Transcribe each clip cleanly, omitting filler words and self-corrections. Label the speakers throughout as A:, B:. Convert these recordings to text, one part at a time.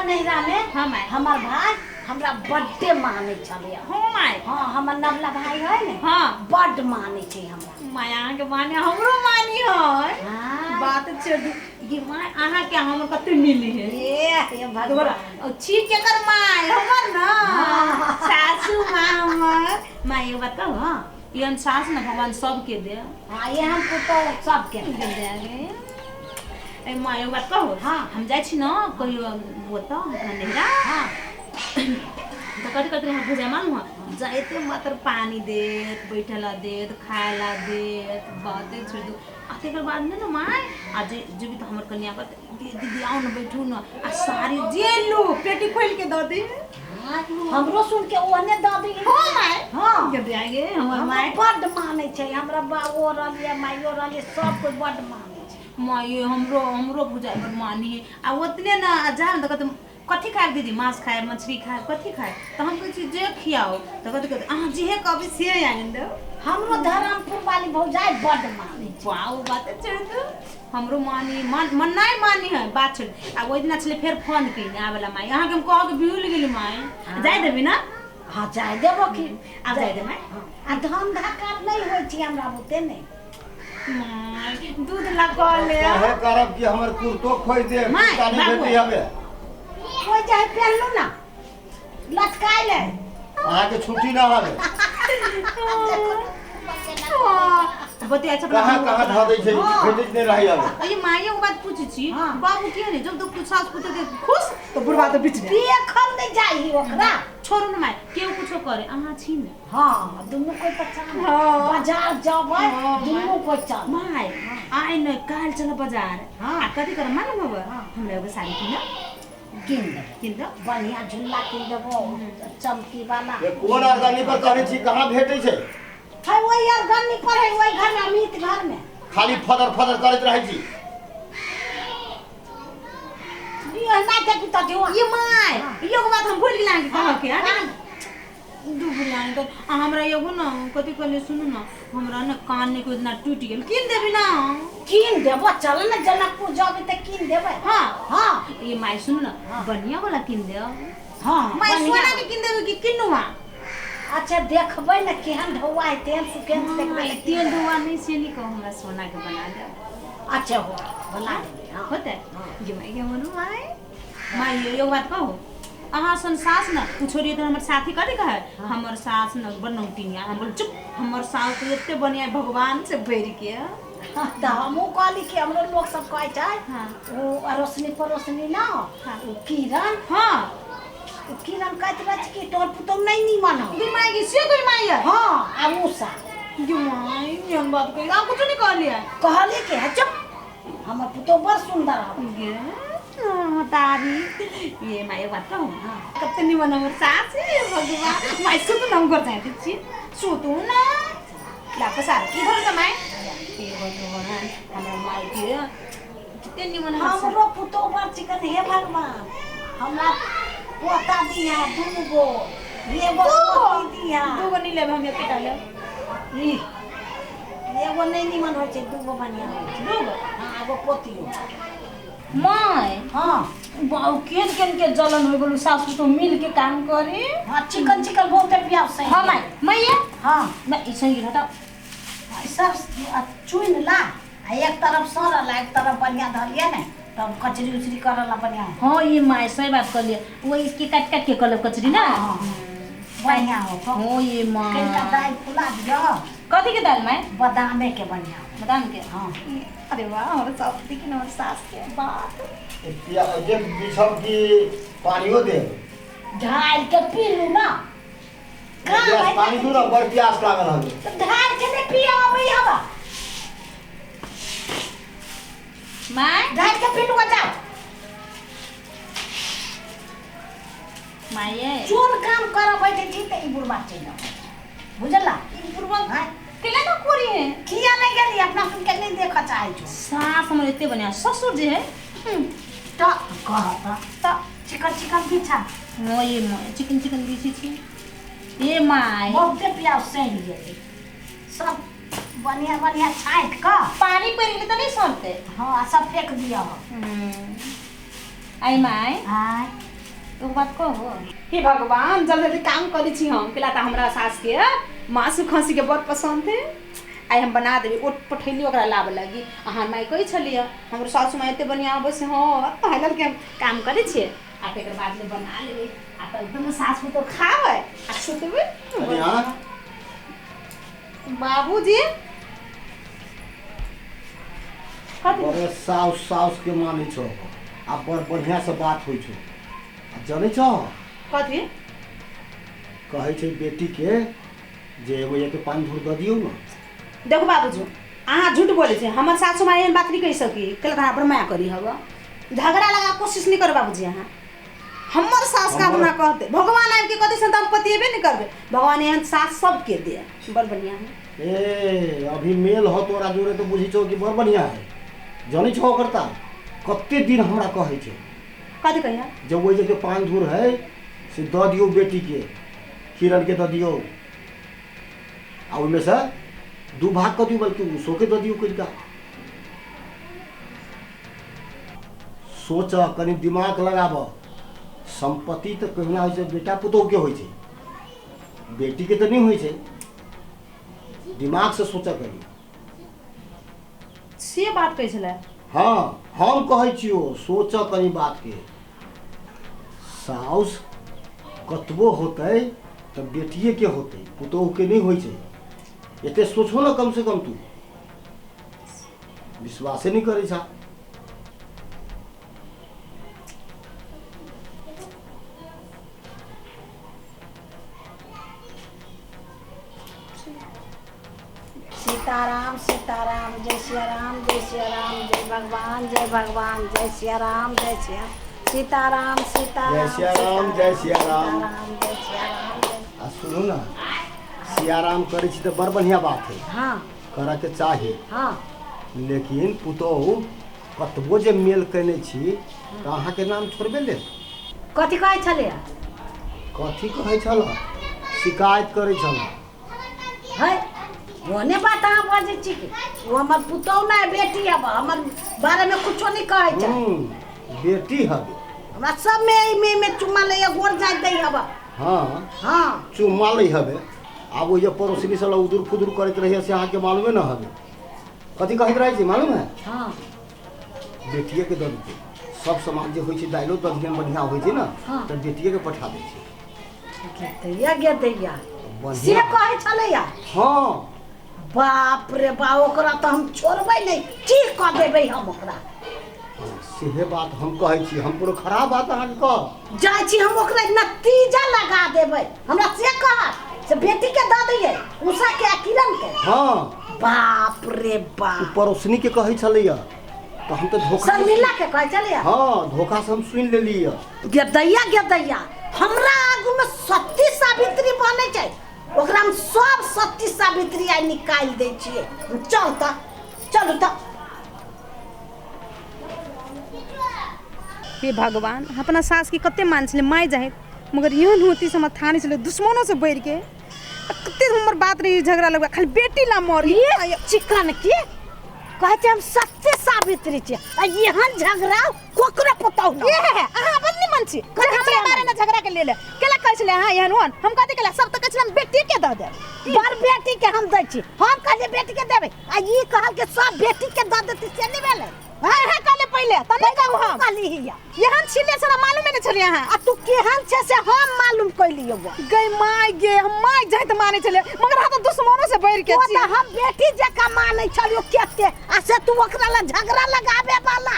A: हमरा नैहरा में
B: हाँ माय।
A: हमर भाई हमरा बड्डे मानै छलै।
B: हाँ माय।
A: हाँ, हमर नवला भाई है ने।
B: हाँ।
A: बड्ड मानै छै हमरा।
B: माय अहाँके माने हमरो मानी है।
A: हाँ।
B: बात छोड़ दू ये माय, अहाँके हमर कते मिली है।
A: ए हे भगवान।
B: छी केकर माय? हमर ना।
A: हाँ।
B: सासू माँ हमर। माय एगो बात कहू?
A: हाँ।
B: एहन सास ने भगवान सबके दे।
A: हाँ, एहन पुतोह सबके दे।
B: ए माँ एगो बात कहू?
A: हाँ।
B: हम जाइ छी न कहियो ओतऽ अपना नैहरा।
A: हाँ।
B: तऽ कथी कथी अहाँ भुजा मालूम है? जाइते मात्र पानी देत, बैठे ला देत, खाए ला देत, बाते छोड़ि दू। आ तकर बाद ने माय, आ जे जेबी तऽ हमर कनिया कहतै, दीदी आउ ने बैठू ने, आ साड़ी जे लू पेटी खोलि के दऽ दे।
A: हाँ, हमरो सुन के ओहने दऽ दी।
B: हाँ माय।
A: हाँ।
B: के दे गे हमर
A: हमरा
B: माय।
A: बड्ड मानै छै हमरा, बाबो रहलियै, माइयो रहलियै, सब कोइ बड्ड मानै छै।
B: माय ये हमरो हमरो भुजाइ बड्ड मानी है। आ ओतने ने आ जा ने तऽ कहतै कथी खायब दीदी, मांस खायब, मछली खायब, कथी खायब? तऽ हम कहै छी जे खियाओ। तऽ कहतै कहतै अहाँ जेहे कहबै से आनि देब।
A: हमरो धर्मपुर वाली भौजाइ बड्ड मानै छै।
B: वाह, ओ बात छोड़ि दू, हमरो मानी मन मन नहि मानी है बात छोड़। आ ओहि दिना छलै फेर फोन कयने आबे ला माय, अहाँके हम कहके भूलि गेली माय।
A: हाँ।
B: जाय देबी ना?
A: हाँ, जाय देबो की।
B: आब जाय दे माय।
A: हाँ, आ धन धक्का नहि होइ छै हमरा बुते नहि।
B: माय दूध ला कऽ ले।
C: काहे करब कि हमर कुर्तो खोइ दे।
B: माय,
C: कुर्ता नहीं
B: बाबू।
C: भेटी हवे।
A: कोइ चाहे पहनलू ना लटकाय ले।
C: अहाँके छुट्टी ना हवे।
B: बतिया छै।
C: कहाँ कहाँ धऽ दै छै।
A: हाँ।
C: भेटैत नहि रहै हवे।
B: अरे माय एगो बात पूछै छी।
A: हाँ।
B: बाबू के ने जब तक कुछ सास पुत्र के खुश तो बुढ़वा तो बीच में
A: देखल नहि जाही ओकरा।
B: छोड़ू ने माय, केओ कुछो करे अहाँ छी ने।
A: हाँ, दुनू कोइ पहचान।
B: हाँ।
A: बाजार जबै।
B: हाँ,
A: दुनू कोइ चल।
B: माय आइ ने काल्हि चल बाजार।
A: हाँ।
B: आ कथी करब मालूम हब?
A: हाँ।
B: हमरा एगो साड़ी किन।
A: कीन देबो।
B: किन दो।
A: बढ़िया झुल्ला कीन देबो चमकी वाला।
C: ये कोन आदमी पर कहने छी, कहाँ भेटै छै?
A: है वही यार गन्नी पर है, वही घर में, अमित घर में।
C: खाली फदर फदर करैत रहै छी।
A: ये ना देखी तो जुआ।
B: ये my
A: हाँ।
B: एगो बात हम भूल गेल अहाँके कहके।
A: हाँ।
B: डूब तऽ हमरा एगो ने कथी कहलियै सुनू ने, हमरा ने कान के इतना टूटि गेल, कीन देबी ना?
A: कीन देबो, चल ने जनकपुर जबे तऽ कीन देबै।
B: हाँ।
A: हाँ।
B: ये माय सुनू ने।
A: हाँ।
B: बढ़िया वाला कीन देब।
A: हाँ।
B: माय
A: बढ़िया।
B: सोना के कीन देबी कि किनुआ?
A: अच्छा देखबै ने केहन ढौआ है, तेहन सुकेन देखबै।
B: माय, तेल धुआ नहीं से नहीं कहू, हमरा सोना के बना देब।
A: अच्छा हो, बना देबै। हाँ।
B: होतै?
A: हाँ।
B: ये my के मनु my my एगो बात कहू, अहाँ सन सास ने उ छोड़िए तऽ हमर साथी कथी कहै, हमर सास ने बड़ नौटिनिया। हम बोल चुप, हमर सास तऽ एते बढ़िया भगवान से बढ़ि के।
A: तऽ हमहूँ कहली कि हमरो लोक सब कहै छै।
B: हाँ।
A: ओ अड़ोसनी पड़ोसनी ना।
B: हाँ।
A: ओ किरण।
B: हाँ।
A: ओ किरण कहैत रहै छै कि तोहर पुतोह नहि नीमन हौ।
B: गे my गे से कोई my है?
A: हाँ, आ उषा।
B: गे my एहन बात कही आ कुछो नहीं कहलियै?
A: कहली कि है चुप, हमर पुतोह बड़ सुन्दर हौ।
B: गे तारी ये my एगो बात कहू?
A: हाँ।
B: कते निमन हमर सास है भगवान। My सुतू न, हम घर जाइ छी, सुतू न, ला पसार की धर त my. हे भगवान, हमरा my के कते निमन हमर सास।
A: हमरो पुतोह बड़ चिकन, हे भगवान हमरा पोता दिहा दू गो, एगो पोती दिहा।
B: दूगो नहीं लेब हम, एकेटा लेब।
A: ई एगो नहि निमन होइ छै, दूगो बढ़िआँ होइ छै।
B: दूगो?
A: हाँ, एगो पोतियो।
B: My.
A: हाँ।
B: बाउ केन केन के जलन हो गेलु, सासु तो मिल के काम करे।
A: हाँ, चिकन चिकन बहुते पियाव सही।
B: हाँ my, मैया।
A: हाँ।
B: मैं ई सही हटाओ।
A: सब चुनि ला आ एक तरफ सड़ल आ एक तरफ बढ़िया धरिए ने तब कचरी उचरी करऽ ला बढ़िया।
B: हाँ ये my सही बात कहलिए, वो इसके काट काट के कलब कचरी ना।
A: हाँ, बढ़िया हो।
B: हाँ ये
A: कनिका
B: my.
A: दालि फुला दियौ।
B: कथी के दाल my?
A: बादामे के बढ़िया हो।
B: बादाम के?
A: हाँ।
B: अरे वाह, हमर सास देखी न, हमर सास के बात।
C: पिया जे बिछब कि पानियो देब?
A: ढारि के पी लू ना, काम
C: प्यास
A: है।
C: पानी दू ना, बड़ प्यास लागल हवे।
A: तऽ ढारि के नहि पिया अबै हवा।
B: My.
A: ढारि के पी लू आ जाओ।
B: My ये
A: जोन काम करऽ बैठे छी तऽ ई बुढ़बा चलि आबै बुझला।
B: ई बुढ़वा
A: हाँ।
B: केला ना कोरी है।
A: किया नहि गेली? अपना सुनके नहि देखऽ चाहै छौ।
B: सास हमर एते बढ़िया, ससुर जे है।
A: तऽ कह तऽ चिकन चिकन पीछा।
B: हाँ ये my chicken chicken बिछी छी ये my.
A: बहुते प्याज सहि गेलै, सब बढ़िया बढ़िया छाँटि कऽ।
B: पानी पड़ि गेलै तऽ नहि सड़तै?
A: हँ, आ सब फेक दिअ।
B: आई my.
A: आँय। एगो बात कहो।
B: हे भगवान, जल्दी जल्दी काम करै छी हम। केला तऽ हमरा सास के मासु खस्सी के बड़ पसंद है, आइ हम बना देबै। ओ पठैली ओकरा लाबऽ लागी। अहाँ माय कहै छलियै हमर सासु माय एते बढ़िआँ अबै से। हँ, तऽ के हम काम करै छियै आ तकर बादमे बना लेबै आ तऽ एकदम सास पुतोह खाबै आ सुतबै।
C: कनिया।
B: बाबूजी, कथी?
C: बड़े साउस साउस के मानै छौ आ बड़ बढ़िआँ से बात होइ छौ। आ जनै छौ?
B: कथी?
C: कहै छै बेटीके जे एगो एक पान धूर दऽ दियौ ने।
B: देखू बाबूजी, अहाँ झूठ बोलै छी। हमर सासु माय एहन बात नहीं कहि सकी। केला तऽ अहाँ माया करी हब, झगड़ा लगा कोशिश नहीं करू बाबूजी। अहाँ हमर सास का
C: हमर
B: ना कहते भगवान आबि के कहते तऽ हम पतिएबे नहीं करबै। भगवान एहन सास सबके दे, बड़ बढ़िया है।
C: ए अभी मेल हो तोरा जोरे तऽ बुझै छौ कि बड़ बढ़िआँ है। जनै छौ ओकर ता कते दिन हमरा कहै छै।
B: कथी कहिया?
C: जे ओहि जे पान धूर है से दऽ दियौ बेटीके, किरणके दऽ दियौ आ ओहिमे से दू भाग कऽ दियौ, बल्कि उसोके दऽ दियौ। कनिका सोच, कनि दिमाग लगाब। सम्पत्ति तऽ कहुना होइ छै बेटा पुतोहके होइ छै, बेटीके तऽ नहि होइ छै। दिमागसँ सोचऽ कनि।
B: से बात कहै छलै?
C: हँ, हम कहै छियौ, सोचऽ कनि बातके। साउस कतबो होतै तऽ बेटिएके होतै, पुतोहुके नहि होइ छै। एते सोचहो ने कमसँ कम। तू विश्वासे नहि करै छा।
A: सीताराम सीताराम, जय सिया राम, जय सिया राम, जय भगवान, जय भगवान, जय सिया राम, जय सिया सीताराम सीताराम।
C: जय सिया राम, जय सिया राम।
A: सीताराम, जय सिया राम, जय
C: आ सुनू ने, सियाराम करै छी तऽ बड़ बढ़िआँ बात है।
A: हाँ।
C: करऽके चाही।
A: हाँ।
C: लेकिन पुतोहु कतबो जे मेल केने छी तऽ अहाँके नाम थोड़बे लेत।
A: कथी कहै छलै?
C: कथी कहै छल? शिकायत करै छल।
A: है, ओने बात अहाँ बजै छी कि ओ हमर पुतहु नहि, बेटी हब। हमर बारेमे कुछो नहि कहै छै।
C: बेटी हबे।
A: हमरा सबमे एहिमे मे चुम्मा लैया, गोर जाइत दै हब।
C: हाँ।
A: हाँ।
C: चुम्मा लै हबे। आब ओहि जे पड़ोसनी सब उदुर फुदुर करैत रहिए से अहाँके मालूमे न हबे। कथी कहैत रहै छै मालूम है?
A: हाँ।
C: बेटिएके दऽ देतै सब सामान जे होइ छै, दालिओ दलिहन बढ़िआँ होइ छै ने।
A: हाँ।
C: तऽ बेटिएके पठा दै छै।
A: गेदैया गेदैया से
C: बढ़िआँ।
A: कहै छलैया?
C: हाँ।
A: बाप रे बा, ओकरा तऽ हम छोड़बै नहि, चीर कऽ देबै हम ओकरा।
C: सेहे बात हम कहै छी। हम कोनो खराब बात अहाँके कहब?
A: जाइ छी हम ओकरा नतीजा लगा देबै। हमरा से कहत से बेटीके दऽ दैयै, उषा के आ किरण के?
C: हाँ।
A: बाप रे
C: ओ
A: बाप।
C: पड़ोसनी के कहै छलैया तऽ हम तऽ धोखा
A: शर्मिला के कहै छलैया?
C: हाँ, धोखा से हम सुनि लेलियै।
A: गेदैया गेदैया, हमरा आगूमे सती सावित्री बनै छै। ओकरा हम सब सती सावित्री आइ निकालि दै छियै। चल तऽ, चलू तऽ।
B: हे भगवान, हम अपना सास के कते मान छलै माय जाहिर, मगर एहन होती से हमरा थाने छलै दुश्मनों से बढ़ि के। आ कते हमर बात रही झगड़ा लगबा खाली बेटी ला मरी।
A: ये चिकन के कहै छै हम सत्य सावित्री छियै आ एहन झगड़ा ककरो पुतहु न।
B: ये है, अहाँ अपन नहीं मन छी।
A: कथी
B: हमरा
A: छियै?
B: बारे में झगड़ा के लेल केला कहै छलै अहाँ एहन ओहन? हम कथी केला? सब तऽ कहै छलै हम बेटी के दऽ देब।
A: बड़ बेटी के हम दै छी। हम कहलियै बेटी के देबै आ ई कहल के सब बेटी के दऽ देतै, से नहि भेलै।
B: अहाँ कहले पहिले तऽ नहि कहू हम।
A: कहली हिया।
B: एहन छिले छलै मालूमे नहि छलै अहाँ।
A: आ तू केहन छै से हम मालूम कैलियै।
B: गई माय गे, हम माय जाइत मानै छलै, मगर अहाँ तऽ दुश्मनों से बढ़ि के
A: ओ
B: छी।
A: तऽ हम बेटी जकाँ मानै छलियो केते, आ से तू ओकरा लए झगड़ा लगाबे वाला।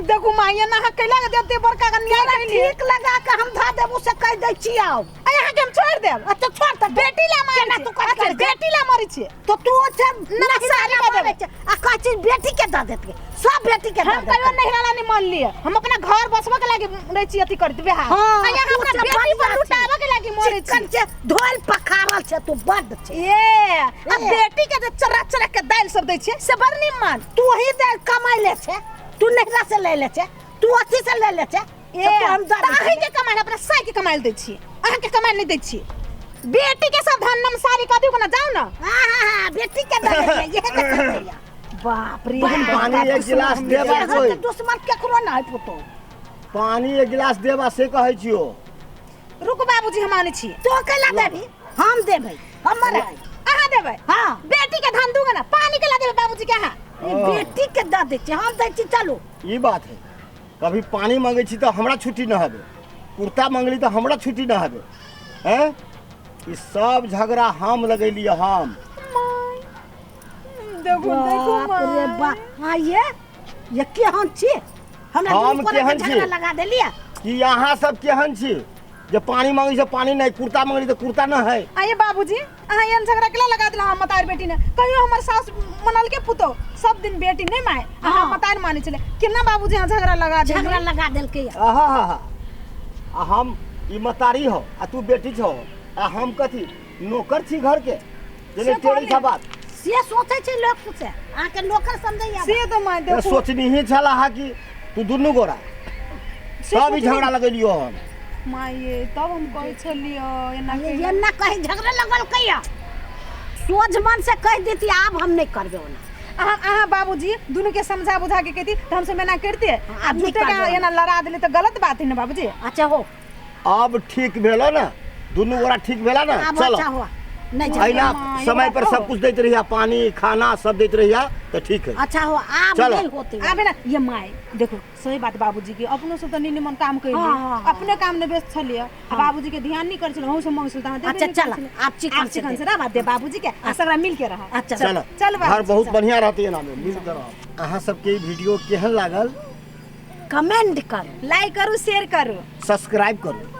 B: देखू माय, एना अहाँ कैला के देते बड़का के न्याय
A: तोरा
B: कैलियै?
A: ठीक लगा के हम धऽ देबू से कहि दै छियौ।
B: आ अहाँके हम छोड़ि देब?
A: अच्छा, छोड़ तऽ।
B: बेटी ला मारै
A: केना
B: छी।
A: तू कथी
B: अच्छा,
A: करै छी?
B: बेटी ला मरै छियै।
A: तो तू ओते
B: ना, सारी कऽ देबै।
A: आ कहै छी बेटी के दऽ देतै, सब बेटी के दऽ
B: हम कहियो
A: देतै।
B: नहिरा नहीं मान लिए। हम अपना घर बसबऽ के लागी रहै छी अथी करैत बिहार।
A: हाँ,
B: आ यहाँ
A: तू
B: अपना
A: से
B: बेटी पर
A: बढ़िआँ
B: लुटाबऽ के लागी मरै छी।
A: चिकन छै, धोल पखारल छै, तू बड्ड छै।
B: ए आ
A: ए।
B: बेटी के जे चरा चरा के दालि सब दै छियै से बड़ निमन।
A: तू ही दे कमाइ ले छै, तू नहिरा से ले ले छै, तू अथी से ले ले छै।
B: ए
A: तऽ हम दऽ
B: तऽ
A: दै
B: अहीं के कमाइ अपना साइ के कमाइ दै छी, अहाँ के कमाइ नहि दै छी। बेटी के सब धन नम सारी कऽ दियौ ना, जाउ ना।
A: हाँ हाँ हाँ, बेटी के दऽ दै छियै, इहे के चलतै। बाप रे।
C: पानी एक गिलास देबा
A: एहन
C: कोई?
A: तऽ दुश्मन केकरो ना है पुतोहु।
C: पानी एक गिलास देबा से कहै छियो।
B: रुकू बाबूजी, हम आनै छी।
A: तो केला देबी? हम देबै, हमर है।
B: अहाँ देबै?
A: हाँ।
B: बेटी के धन दूंगा ना, पानी केला देबै बाबूजी के अहाँ?
A: ई बेटी के दऽ दै छी, हम दै छी, चलू।
C: ई बात है, कभी पानी मांगे छी तऽ हमरा छुट्टी न हबे, कुर्ता मांगली तऽ हमरा छुट्टी न हबे। हैं, ई सब झगड़ा हम लगेलिए हम।
B: देखू देखू।
A: बाप रे बाप, हाँ, ये केहन छी? हमरा
C: हम
A: दुनू गोरा के
C: केहन छी?
A: झगड़ा लगा देलियै।
C: कि अहाँ सब केहन छी जे पानी मांगे छै पानी नहीं, कुर्ता मांगली तऽ कुर्ता न है।
B: आइए बाबूजी, अहाँ एहन झगड़ा केला लगा दिला हम मतार बेटी ने? कहियो हमर सास मनल के पुतो सब दिन बेटी नहीं माय, अहाँ
A: हाँ।
B: मतार माने छले। केना बाबूजी अहाँ झगड़ा लगा देली?
A: झगड़ा लगा देलकै।
C: आहा हा हा, आ हम ई मतारी हो आ तू बेटी छो, आ हम कथी नौकर छी घर के जेने
B: से
C: टेढ़ी
B: कहलियै।
C: छा बात।
A: से सोचै छै लोक पूछे, अहाँके नौकर समझैया।
B: से तो माय
C: ते
B: देखू।
C: सोचनी ही छला हा कि तू दुनू गोरा
B: से
C: तब ई
B: सोचनी-
C: झगड़ा लगेलियो हम।
B: माय ये तब हम कहै छलियो एना
A: ये
B: कहियो।
A: एना कही झगड़ा लगल कैया, सोझ मन से कह देती, आब हम नहीं करबे ओना।
B: अहाँ अहाँ बाबूजी दुनू के समझा बुझा के कहती तऽ हमसब एना करते?
A: हाँ,
B: आ
A: नहीं
B: झूठे के
A: करबै।
B: एना लड़ा देली तऽ गलत बात है ने बाबूजी?
A: अच्छा हो।
C: अब ठीक भेलो ना, दुनू गोरा ठीक भेला ना?
A: आब
C: चलो।
A: अच्छा हुआ नहीं झगड़ा।
C: अहिना
B: माँ, ई
C: समय
B: बात
C: पर
B: हो।
C: सब कुछ दैत रहिया, पानी खाना सब दैत रहिया तऽ ठीक है।
A: अच्छा हो, आब
C: चलो।
A: नहीं होते।
B: आबे ना ये माय, देखो सही बात बाबूजी के, अपनो सब तऽ निमन काम कैली।
A: हाँ, हाँ, हाँ।
B: अपने काम ने व्यस्त छलियै आ बाबूजी के ध्यान नहीं करै छलै, अहूँ सब मंगै छलै तऽ अहाँ देबे
A: अच्छा,
B: नहि
A: चल,
B: करै छलै।
A: आब चिकन
B: आब
A: से
B: चिकन
A: दे।
B: से रह दे बाबूजी के आ सगरा मिल के रह।
A: अच्छा।
C: चलो।
B: चल
C: घर
B: बाबूजी,
C: बहुत
B: चल।
C: बढ़िया रहते एना में मिल के रहब। अहाँ सबके ई वीडियो केहन लागल?
A: कमेंट करू,
B: लाइक करू, शेयर करू,
C: सब्सक्राइब करू।